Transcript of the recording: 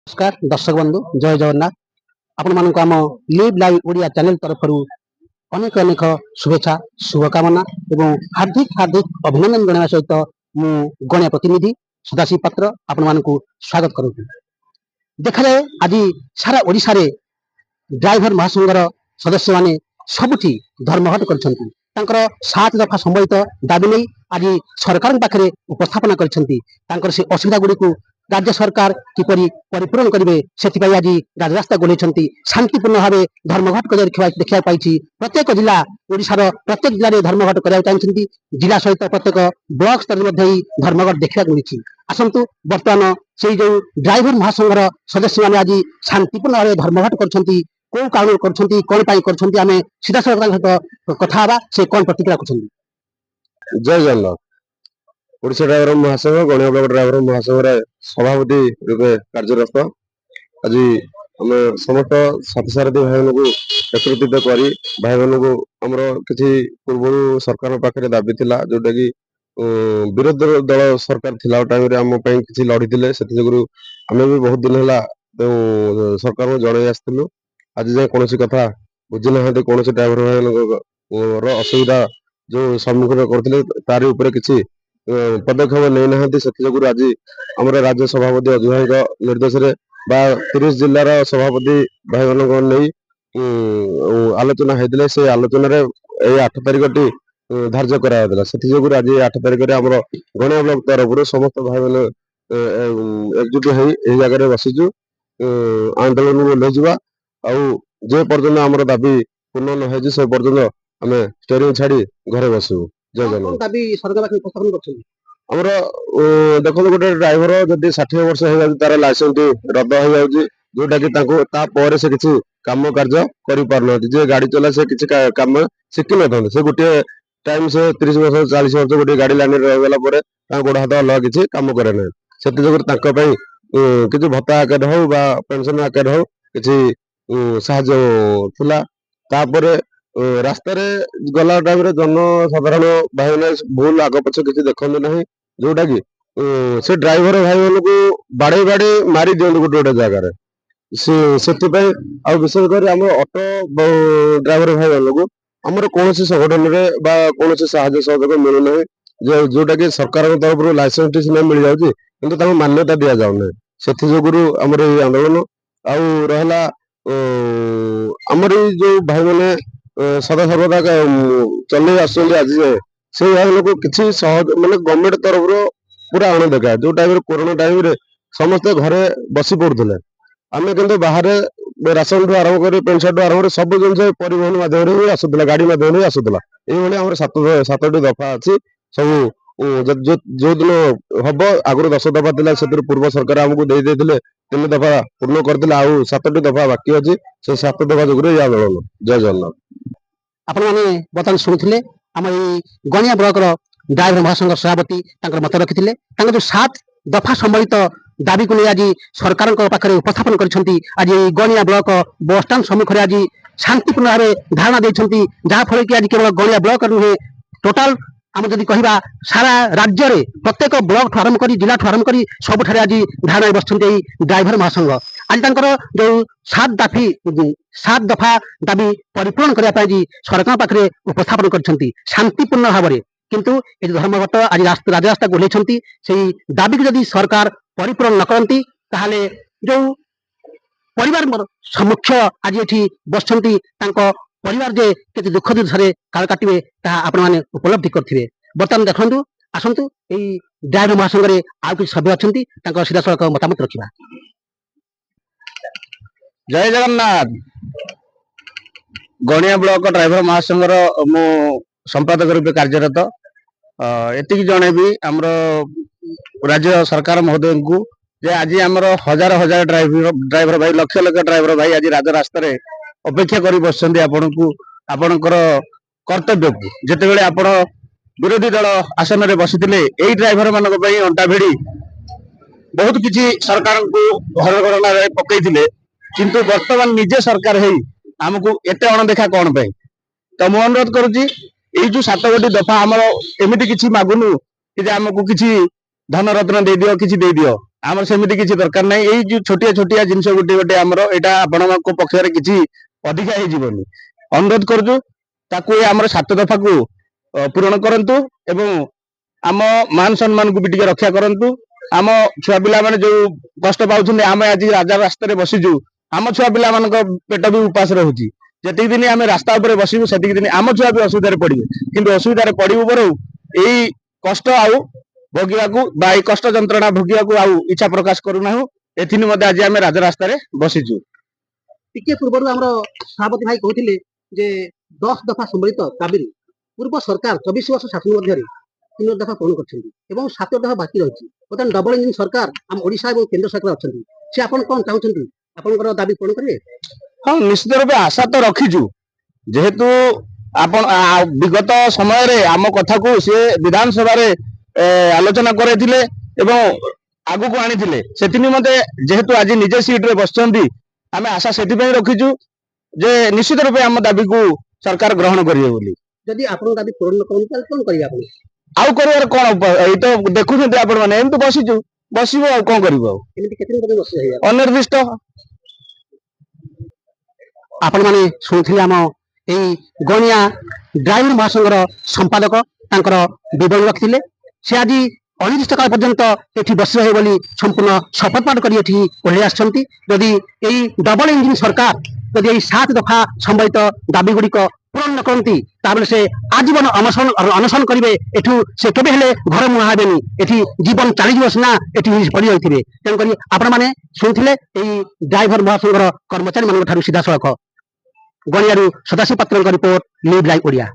ନମସ୍କାର ଦର୍ଶକ ବନ୍ଧୁ, ଜୟ ଜଗନ୍ନାଥ। ଆପଣମାନଙ୍କୁ ଆମ ଲିଭ୍ ଲାଇଭ୍ ଓଡ଼ିଆ ଚ୍ୟାନେଲ ତରଫରୁ ଅନେକ ଅନେକ ଶୁଭେଚ୍ଛା, ଶୁଭକାମନା ଏବଂ ହାର୍ଦ୍ଦିକ ହାର୍ଦ୍ଦିକ ଅଭିନନ୍ଦନ ଜଣାଇବା ସହିତ ମୁଁ ଗଣିଆ ପ୍ରତିନିଧି ସଦାଶିବ ପାତ୍ର ଆପଣମାନଙ୍କୁ ସ୍ୱାଗତ କରୁଛି। ଦେଖାଯାଏ, ଆଜି ସାରା ଓଡ଼ିଶାରେ ଡ୍ରାଇଭର ମହାସଂଘର ସଦସ୍ୟମାନେ ସବୁଠି ଧର୍ମଘଟ କରିଛନ୍ତି। ତାଙ୍କର 7 ଦଫା ସମ୍ବଳିତ ଦାବି ନେଇ ଆଜି ସରକାରଙ୍କ ପାଖରେ ଉପସ୍ଥାପନା କରିଛନ୍ତି। ତାଙ୍କର ସେ ଅସୁବିଧା ଗୁଡ଼ିକୁ ରାଜ୍ୟ ସରକାର କିପରି ପରିପୂରଣ କରିବେ, ସେଥିପାଇଁ ଆଜି ରାଜରାସ୍ତାକୁ ଓହ୍ଲାଇଛନ୍ତି। ଶାନ୍ତିପୂର୍ଣ୍ଣ ଭାବେ ଧର୍ମଘଟ କରିବା ଦେଖିବାକୁ ପାଇଛି। ପ୍ରତ୍ୟେକ ଜିଲ୍ଲା, ଓଡ଼ିଶାର ପ୍ରତ୍ୟେକ ଜିଲ୍ଲାରେ ଧର୍ମଘଟ କରିବାକୁ ଚାହୁଁଛନ୍ତି। ଜିଲ୍ଲା ସହିତ ପ୍ରତ୍ୟେକ ବ୍ଲକ ସ୍ତରରେ ମଧ୍ୟ ଏହି ଧର୍ମଘଟ ଦେଖିବାକୁ ମିଳିଛି। ଆସନ୍ତୁ, ବର୍ତ୍ତମାନ ସେଇ ଯୋଉ ଡ୍ରାଇଭର ମହାସଂଘର ସଦସ୍ୟମାନେ ଆଜି ଶାନ୍ତିପୂର୍ଣ୍ଣ ଭାବେ ଧର୍ମଘଟ କରୁଛନ୍ତି, କୋଉ କାରଣରୁ କରୁଛନ୍ତି, କଣ ପାଇଁ କରୁଛନ୍ତି, ଆମେ ସିଧାସଳଖ ତାଙ୍କ ସହିତ କଥା ହେବା, ସେ କଣ ପ୍ରତିକ୍ରିୟା ରଖୁଛନ୍ତି। ଜୟ ଜଗନ୍ନାଥ। ଓଡ଼ିଶା ଡ୍ରାଇଭର ମହାସଂଘ, ଗଣିଆ ବ୍ଲକ ଡ୍ରାଇଭର ମହାସଂଘରେ ସଭାପତି ରୂପେ କାର୍ଯ୍ୟରତ। ଆଜି ଆମେ ସମସ୍ତ ସାଥୀ ସାରଥୀ ଭାଇମାନଙ୍କୁ ଏକତ୍ରିତ କରି, ଭାଇମାନଙ୍କୁ ଆମର କିଛି ପୂର୍ବରୁ ସରକାରଙ୍କ ପାଖରେ ଦାବି ଥିଲା, ଯୋଉଟା କି ବିରୋଧୀ ଦଳ ସରକାର ଥିଲା ଟାଇମରେ ଆମ ପାଇଁ କିଛି ଲଢିଥିଲେ। ସେଥି ଯୋଗୁରୁ ଆମେ ବି ବହୁତ ଦିନ ହେଲା ସରକାରଙ୍କୁ ଜଣେଇ ଆସିଥିଲୁ। ଆଜି ଯାଏଁ କୌଣସି କଥା ବୁଝି ନାହାନ୍ତି। କୌଣସି ଡ୍ରାଇଭର ଭାଇମାନଙ୍କର ଅସୁବିଧା ଯୋଉ ସମ୍ମୁଖୀନ କରୁଥିଲେ, ତାରି ଉପରେ କିଛି ପଦକ୍ଷେପ ନେଇନାହାନ୍ତି। ସେଥି ଯୋଗୁରୁ ଆଜି ଆମର ରାଜ୍ୟ ସଭାପତି ଅଜୁ ଭାଇଙ୍କ ନିର୍ଦ୍ଦେଶରେ ବା 30 ଜିଲ୍ଲାର ସଭାପତି ଭାଇମାନଙ୍କ ନେଇ ଆଲୋଚନା ହେଇଥିଲେ। ସେ ଆଲୋଚନାରେ ଏଇ 8 ତାରିଖଟି ଧାର୍ଯ୍ୟ କରାଯାଇଥିଲା। ସେଥି ଯୋଗୁରୁ ଆଜି 8 ତାରିଖରେ ଆମର ଗଣିଆ ବ୍ଲକ ତରଫରୁ ସମସ୍ତ ଭାଇମାନେ ଏକଜୁଟ ହେଇ ଏହି ଜାଗାରେ ବସିଛୁ। ଆନ୍ଦୋଳନକୁ ଓହ୍ଲେଇଯିବା ଆଉ ଯେ ପର୍ଯ୍ୟନ୍ତ ଆମର ଦାବି ପୂର୍ଣ୍ଣ ନ ହେଇଛି, ସେ ପର୍ଯ୍ୟନ୍ତ ଆମେ ଷ୍ଟେରିଂ ଛାଡି ଘରେ ବସିବୁ। ଜୟ କଣ ଜଗନ୍ନାଥ। ଦାବି ସରକାର ପାଖରେ ଉପସ୍ଥାପନ କରୁଛନ୍ତି? ଆମର ଦେଖନ୍ତୁ, ଗୋଟେ ଡ୍ରାଇଭର ଯଦି 60 ବର୍ଷ ହେଇଯାଉଛି, ତାର ଲାଇସେନ୍ସ ଟି ରଦ୍ଦ ହେଇଯାଉଛି, ଯୋଉଟା କି ତାଙ୍କୁ ତାପରେ ସେ କିଛି କାମ କାର୍ଯ୍ୟ କରିପାରୁନାହାନ୍ତି। ଯିଏ ଗାଡି ଚଲାଏ, ସେ କିଛି କାମ ଶିଖିନଥାନ୍ତି। ସେ ଗୋଟିଏ ଟାଇମ, ସେ 30 ବର୍ଷ, 40 ବର୍ଷ ଗୋଟିଏ ଗାଡି ଲାଇନରେ ରହିଗଲା ପରେ ତାଙ୍କ ଗୋଡ ହାତ ଅଲଗା କିଛି କାମ କରେ ନାହିଁ। ସେଥି ଯୋଗୁରୁ ତାଙ୍କ ପାଇଁ କିଛି ଭତ୍ତା ଆକାରରେ ହଉ ବା ପେନସନ ଆକାରରେ ହଉ, କିଛି ସାହାଯ୍ୟ ଥିଲା। ତାପରେ ରାସ୍ତାରେ ଗଲା ଟାଇମରେ ଜନସାଧାରଣ ଭାଇମାନେ ଭୁଲ ଆଗ ପଛ କିଛି ଦେଖନ୍ତି ନାହିଁ, ଯୋଉଟା କି ସେ ଡ୍ରାଇଭର ଭାଇମାନଙ୍କୁ ବାଡେଇ ବାଡେଇ ମାରି ଦିଅନ୍ତି ଗୋଟେ ଗୋଟେ ଜାଗାରେ। ସେ ସେଥିପାଇଁ ଆଉ ବିଶେଷ କରି ଆମ ଅଟୋ ଡ୍ରାଇଭର ଭାଇମାନଙ୍କୁ ଆମର କୌଣସି ସଂଗଠନରେ ବା କୌଣସି ସାହାଯ୍ୟ ସହଯୋଗ ମିଳୁନାହିଁ। ଯୋଉଟା କି ସରକାରଙ୍କ ତରଫରୁ ଲାଇସେନ୍ସ ଟି ସିନା ମିଳିଯାଉଛି, କିନ୍ତୁ ତାଙ୍କୁ ମାନ୍ୟତା ଦିଆଯାଉନାହିଁ। ସେଥି ଯୋଗୁରୁ ଆମର ଏଇ ଆନ୍ଦୋଳନ। ଆଉ ରହିଲା ଆମର ଏଇ ଯୋଉ ଭାଇମାନେ ସଦାସର୍ବଦା ଚଲେଇ ଆସୁଛନ୍ତି ଆଜି ଯାଏ, ସେଇ ଭାଇମାନଙ୍କୁ କିଛି ସହଜ ମାନେ ଗଭର୍ଣ୍ଣମେଣ୍ଟ ତରଫରୁ ପୁରା ଅଣଦେଖା। ଯୋଉ ଟାଇମରେ କୋରୋନା ଟାଇମରେ ସମସ୍ତେ ଘରେ ବସି ପଡୁଥିଲେ, ଆମେ କିନ୍ତୁ ବାହାରେ ରାସନଠୁ ଆରମ୍ଭ କରି, ପ୍ୟାଣ୍ଟ ସାର୍ଟଠୁ ଆରମ୍ଭ କରି ସବୁ ଜିନିଷ ପରିବହନ ମାଧ୍ୟମରେ ହିଁ ଆସୁଥିଲା, ଗାଡି ମାଧ୍ୟମରେ ହିଁ ଆସୁଥିଲା। ଏଇଭଳି ଆମର ସାତଟି ଦଫା ଅଛି ସବୁ। ଯୋଉ ଦିନ ହବ, ଆଗରୁ 10 ଦଫା ଥିଲା, ସେଥିରୁ ପୂର୍ବ ସରକାର ଆମକୁ ଦେଇ ଦେଇଥିଲେ, ତିନି ଦଫା ପୂର୍ଣ୍ଣ କରିଥିଲେ, ଆଉ ସାତଟି ଦଫା ବାକି ଅଛି। ସେ 7 ଦଫା ଯୋଗୁରୁ ଏଇ ଆନ୍ଦୋଳନ। ଜୟ ଜଗନ୍ନାଥ। ଆପଣମାନେ ବର୍ତ୍ତମାନ ଶୁଣୁଥିଲେ, ଆମ ଏଇ ଗଣିଆ ବ୍ଲକର ଡ୍ରାଇଭର ମହାସଂଘ ସଭାପତି ତାଙ୍କର ମତ ରଖିଥିଲେ। ତାଙ୍କ ଯୋଉ 7 ଦଫା ସମ୍ବଳିତ ଦାବିକୁ ନେଇ ଆଜି ସରକାରଙ୍କ ପାଖରେ ଉପସ୍ଥାପନ କରିଛନ୍ତି, ଆଜି ଏଇ ଗଣିଆ ବ୍ଲକ ବସଷ୍ଟାଣ୍ଡ ସମ୍ମୁଖରେ ଆଜି ଶାନ୍ତିପୂର୍ଣ୍ଣ ଭାବେ ଧାରଣା ଦେଇଛନ୍ତି, ଯାହାଫଳରେ କି ଆଜି କେବଳ ଗଣିଆ ବ୍ଲକ ନୁହେଁ, ଟୋଟାଲ ଆମେ ଯଦି କହିବା ସାରା ରାଜ୍ୟରେ ପ୍ରତ୍ୟେକ ବ୍ଲକଠୁ ଆରମ୍ଭ କରି, ଜିଲ୍ଲାଠୁ ଆରମ୍ଭ କରି ସବୁଠାରେ ଆଜି ଧାରଣାରେ ବସିଛନ୍ତି ଏଇ ଡ୍ରାଇଭର ମହାସଂଘ। ଆଜି ତାଙ୍କର ଯୋଉ 7 ଦଫା ଦାବି ପରିପୂରଣ କରିବା ପାଇଁ ଆଜି ସରକାରଙ୍କ ପାଖରେ ଉପସ୍ଥାପନ କରିଛନ୍ତି ଶାନ୍ତିପୂର୍ଣ୍ଣ ଭାବରେ। କିନ୍ତୁ ଏ ଯୋଉ ଧର୍ମଘଟ ଆଜି ରାଜରାସ୍ତାକୁ ଓହ୍ଲେଇଛନ୍ତି, ସେଇ ଦାବିକୁ ଯଦି ସରକାର ପରିପୂରଣ ନ କରନ୍ତି, ତାହେଲେ ଯୋଉ ପରିବାର ମୁଖ୍ୟ ଆଜି ଏଠି ବସିଛନ୍ତି, ତାଙ୍କ ପରିବାର ଯେ କେତେ ଦୁଃଖ ଦୁର୍ଦ୍ଦଶାରେ କାଳ କାଟିବେ, ତାହା ଆପଣମାନେ ଉପଲବ୍ଧି କରିଥିବେ। ବର୍ତ୍ତମାନ ଦେଖନ୍ତୁ, ଆସନ୍ତୁ, ଏଇ ଡ୍ରାଇଭର ମହାସଂଘରେ ଆଉ କିଛି ସଭ୍ୟ ଅଛନ୍ତି, ତାଙ୍କ ସିଧାସଳଖ ମତାମତ ରଖିବା। ଜୟ ଜଗନ୍ନାଥ। ଗଣିଆ ବ୍ଲକ ଡ୍ରାଇଭର ମହାସଂଘର ମୁଁ ସମ୍ପାଦକ ରୂପେ କାର୍ଯ୍ୟରତ। ଏତିକି ଜଣେଇବି ଆମର ରାଜ୍ୟ ସରକାର ମହୋଦୟଙ୍କୁ ଯେ ଆଜି ଆମର ହଜାର ହଜାର ଡ୍ରାଇଭର ଭାଇ, ଲକ୍ଷ ଲକ୍ଷ ଡ୍ରାଇଭର ଭାଇ ଆଜି ରାଜରାସ୍ତାରେ ଅପେକ୍ଷା କରି ବସିଛନ୍ତି ଆପଣଙ୍କୁ, ଆପଣଙ୍କର କର୍ତ୍ତବ୍ୟକୁ। ଯେତେବେଳେ ଆପଣ ବିରୋଧୀ ଦଳ ଆସନରେ ବସିଥିଲେ, ଏଇ ଡ୍ରାଇଭର ମାନଙ୍କ ପାଇଁ ଅଣ୍ଟା ଭିଡି ବହୁତ କିଛି ସରକାରଙ୍କୁ ହରଗଣନାରେ ପକେଇଥିଲେ। କିନ୍ତୁ ବର୍ତ୍ତମାନ ନିଜେ ସରକାର ହେଇ ଆମକୁ ଏତେ ଅଣଦେଖା କଣ ପାଇଁ? ତ ମୁଁ ଅନୁରୋଧ କରୁଛି, ଏଇ ଯୋଉ 7 ଗୋଟି ଦଫା, ଆମର ଏମିତି କିଛି ମାଗୁନୁ କି ଯେ ଆମକୁ କିଛି ଧନ ରତ୍ନ ଦେଇଦିଅ, କିଛି ଦେଇଦିଅ। ଆମର ସେମିତି କିଛି ଦରକାର ନାହିଁ। ଏଇ ଯୋଉ ଛୋଟିଆ ଛୋଟିଆ ଜିନିଷ ଗୋଟେ ଗୋଟେ ଆମର, ଏଇଟା ଆପଣଙ୍କ ପକ୍ଷରେ କିଛି ଅଧିକା ହେଇଯିବନି। ଅନୁରୋଧ କରୁଛୁ, ତାକୁ ଏ ଆମର ସାତ ଦଫାକୁ ପୂରଣ କରନ୍ତୁ ଏବଂ ଆମ ମାନ ସମ୍ମାନକୁ ବି ଟିକେ ରକ୍ଷା କରନ୍ତୁ। ଆମ ଛୁଆ ପିଲାମାନେ ଯୋଉ କଷ୍ଟ ପାଉଛନ୍ତି, ଆମେ ଆଜି ରାଜା ରାସ୍ତାରେ ବସିଛୁ, ଆମ ଛୁଆ ପିଲାମାନଙ୍କ ପେଟ ବି ଉପାସ ରହୁଛି। ଯେତିକି ଦିନ ଆମେ ରାସ୍ତା ଉପରେ ବସିବୁ, ସେତିକି ଦିନ ଆମ ଛୁଆ ବି ଅସୁବିଧାରେ ପଡିବେ। କିନ୍ତୁ ଅସୁବିଧାରେ ପଡିବୁ ବରଂ ଏଇ କଷ୍ଟ ଆଉ ଭୋଗିବାକୁ ବା ଏଇ କଷ୍ଟ ଯନ୍ତ୍ରଣା ଭୋଗିବାକୁ ଆଉ ଇଚ୍ଛା ପ୍ରକାଶ କରୁନାହୁଁ। ଏଥି ନିମନ୍ତେ ଆଜି ଆମେ ରାଜରାସ୍ତାରେ ବସିଛୁ। ଟିକେ ପୂର୍ବରୁ ଆମର ସଭାପତି ଭାଇ କହୁଥିଲେ ଯେ 10 ଦଫା ସମ୍ବଳିତ ଦାବିରୁ ପୂର୍ବ ସରକାର 24 ବର୍ଷ ଶାସନ ମଧ୍ୟରେ ତିନି ଦଫା ପୂରଣ କରିଛନ୍ତି ଏବଂ ସାତ ଦଫା ବାକି ରହିଛି। ବର୍ତ୍ତମାନ ଡବଲ ଇଞ୍ଜିନ ସରକାର ଆମ ଓଡ଼ିଶା ଏବଂ କେନ୍ଦ୍ର ସରକାର ଅଛନ୍ତି। ସେ ଆପଣ କଣ ଚାହୁଁଛନ୍ତି, ଆପଣଙ୍କର ଦାବି ପୂରଣ କରିବେ? ହଁ, ନିଶ୍ଚିତ ରୂପେ ଆଶା ତ ରଖିଛୁ। ଯେହେତୁ ଆପଣ ବିଗତ ସମୟରେ ଆମ କଥାକୁ ସିଏ ବିଧାନସଭାରେ ଆଲୋଚନା କରାଇଥିଲେ ଏବଂ ଆଗକୁ ଆଣିଥିଲେ, ସେଥି ନିମନ୍ତେ ଯେହେତୁ ଆଜି ନିଜେ ସିଟରେ ବସିଛନ୍ତି, ଆମେ ଆଶା ସେଥିପାଇଁ ରଖିଛୁ ଯେ ନିଶ୍ଚିତ ରୂପେ ଆମ ଦାବିକୁ ସରକାର ଗ୍ରହଣ କରିବେ ବୋଲି। ଯଦି ଆପଣଙ୍କ ଦାବି ପୂରଣ ନ କରନ୍ତି, ତାହେଲେ କଣ କରିବେ ଆପଣ? ଆଉ କରିବାର କଣ ଉପାୟ? ଏଇ ତ ଦେଖୁଛନ୍ତି ଆପଣ ମାନେ, ଏମିତି ବସିଛୁ, ବସିବୁ, ଆଉ କଣ କରିବୁ ଆଉ? ଏମିତି କେତେ ଦିନ ପର୍ଯ୍ୟନ୍ତ ବସି ରହିବେ? ଅନିର୍ଦ୍ଦିଷ୍ଟ। ଆପଣମାନେ ଶୁଣୁଥିଲେ ଆମ ଏଇ ଗଣିଆ ଡ୍ରାଇଭର ମହାସଂଘର ସମ୍ପାଦକ ତାଙ୍କର ବିବରଣୀ ରଖିଥିଲେ। ସେ ଆଜି ଅନିର୍ଦ୍ଦିଷ୍ଟ କାଳ ପର୍ଯ୍ୟନ୍ତ ଏଠି ବସି ରହିବେ ବୋଲି ସମ୍ପୂର୍ଣ୍ଣ ଶପଥ ପାଠ କରି ଏଠି ଓହ୍ଲେଇ ଆସିଛନ୍ତି। ଯଦି ଏଇ ଡବଲ ଇଞ୍ଜିନ ସରକାର ଯଦି ଏଇ ସାତ ଦଫା ସମ୍ବଳିତ ଦାବି ଗୁଡ଼ିକ ପୂରଣ ନ କରନ୍ତି, ତାହେଲେ ସେ ଆଜୀବନ ଅନଶନ ଅନଶନ କରିବେ। ଏଠୁ ସେ କେବେ ହେଲେ ଘର ମୁହାଁ ହେବେନି। ଏଠି ଜୀବନ ଚାଲିଯିବ ସିନା, ଏଠି ପଡି ରହିଥିବେ। ତେଣୁକରି ଆପଣମାନେ ଶୁଣୁଥିଲେ ଏଇ ଡ୍ରାଇଭର ମହାସଂଘର କର୍ମଚାରୀ ମାନଙ୍କ ଠାରୁ ସିଧାସଳଖ। ଗଣିଆରୁ ସଦାଶିବ ପାତ୍ରଙ୍କ ରିପୋର୍ଟ, ନ୍ୟୁଜ୍ ଲାଇଭ୍ ଓଡ଼ିଆ।